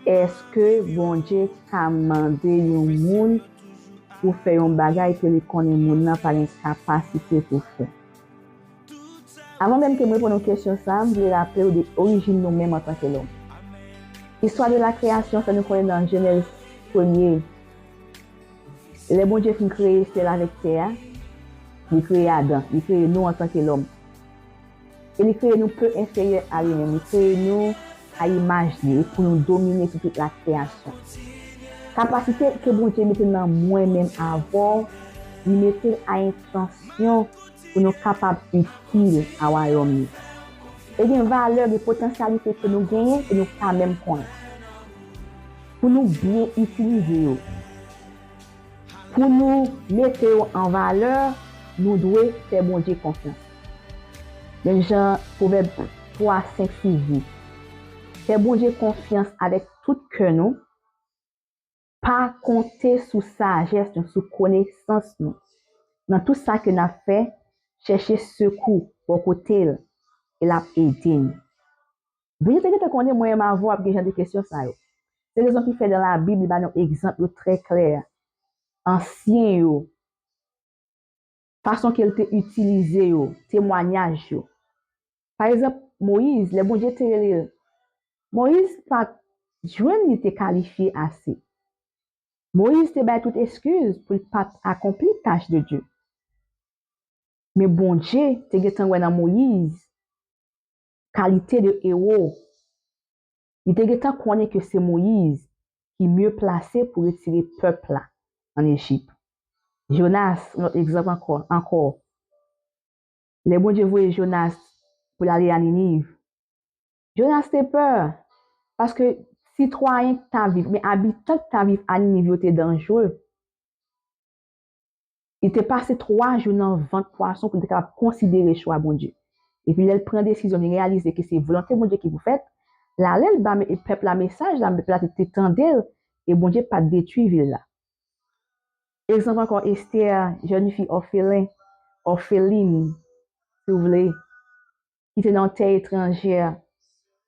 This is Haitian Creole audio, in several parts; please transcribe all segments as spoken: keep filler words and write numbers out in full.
Èske Bondye ka mande yon moun pou fè yon bagay ke li konnen moun nan pa gen kapasite pou fè? Avan menm ke m reponn ou kesyon sa a, m vle raple w de orijin nou menm antanke lòm. Istwa de la kreyasyon fè nou konnen nan Jenèz premye, lè Bondye fin kreye syèl avèk tè a, li kreye Adan, li kreye nou antanke lòm. E li kreye nou pe enferyè a li menm, li kreye nou a imaj li, e pou nou domine sou tout la kreyasyon. Kapasite ke Bondye mete nan mwen menm avè w, li mete l a entansyon pou nou kapab itil a wayòm li. E gen valè, gen potansyalite ke nou genyen e nou pa menm konnen. Pou nou byen itilize yo, pou nou mete yo an valè, nou dwe fè Bondye konfyans. Menm jan Pwovèb twa senk sis di, fè Bondye konfyans avèk tout kè nou, pa konte sou sajès nou, sou konesans nou. Nan tout sa ke n ap fè, chèche sekou bò kote l e l ap ede n. Bondye te gentan konnen mwen menm avè w ap gen jan de kesyon sa yo. Se rezon ki fè nan Labib, li ba nou egzanp yo trè klè. Ansyen yo, fason ke l te itilize yo, temwayaj yo. Pa egzanp, Moyiz, lè Bondye te rele l, Moyiz pa t jwenn li te kalifye ase. Moyiz te bay tout eskiz pou l pa t akonpli tach de Dye. Men Bondye te gentan wè nan Moyiz kalite de ewo. Li te gentan konnen ke se Moyiz ki mye plase pou retire pèp la ann Ejip. Jonas, yon lòt egzanp ankò, ankò. Lè Bondye voye Jonas pou l ale a Niniv, Jonas te pè, paske sitwayen k t ap viv, men abitan k t ap viv a Niniv yo te danjre. Li te pase twa jou nan vant pwason pou li te kapab konsidere chwa Bondye. Epi lè l pran desizyon, li reyalize ke se volonte Bondye ki pou fèt, l ale l ba me-, pèp la mesaj la, pèp la te, te tande l, e Bondye pa t detwi vil la. Egzanp ankò, Esther, jèn fi òfelen, òfelin, si w vle, ki te nan yon tè etranjè,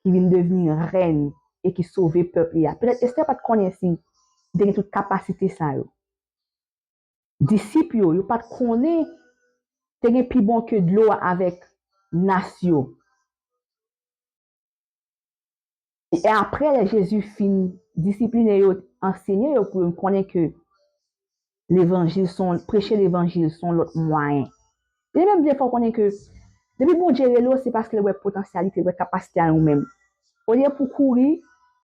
ki vin devni rèn e ki sove pèp li a. Petèt Esther pa t konnen si li te gen tout kapasite sa yo. Disip yo, yo pa t konnen te gen pi bon ke dlo a avèk nas yo. E apre, lè Jezi fin disipline yo, ansenye yo pou yo konnen ke levanjil se yon, preche levanjil se yon lòt mwayen. Li menm byen fè w konnen ke depi Bondye rele w, se paske l wè potansyalite, l wè kapasite a ou menm. Olye pou kouri,